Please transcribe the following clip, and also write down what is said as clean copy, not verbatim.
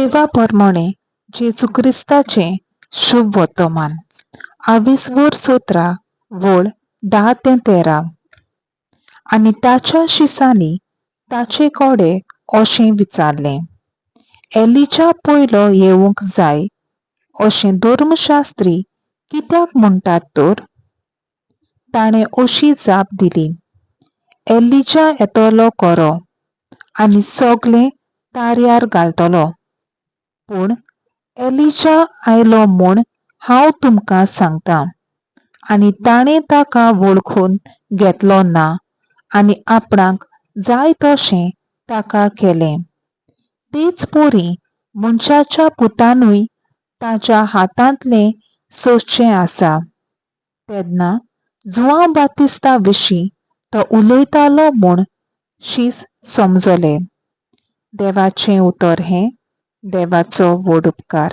मातेवा परमणें जेजू क्रिस्ताचें शुभ वर्तमान आवीस 17 वळ 10 ते 13. आनी ताच्या शिसांनी ताचे कडे अशें विचारलें, एलिजा पयलो येवंक जाय अशें धर्मशास्त्री कित्याक म्हणटात तर? ताणें अशी जाप दिली, एलिजा येतलो खरो आनी सगलें ताऱ्यार घालतलो. पूण एलिजा आयलो म्हूण हांव तुमकां सांगतां आनी ताणें ताका वळखून घेतलो ना आनी आपणाक जाय तशें ताका केलें. तेच परी मनशाच्या पुतानूय ताच्या हातांतलें सोंसचें आसा. तेन्ना जुआंव बातिस्ता विशीं तो उलयतालो म्हूण शीस समजले. देवाचें उतर हें. देवाचो व्हड उपकार.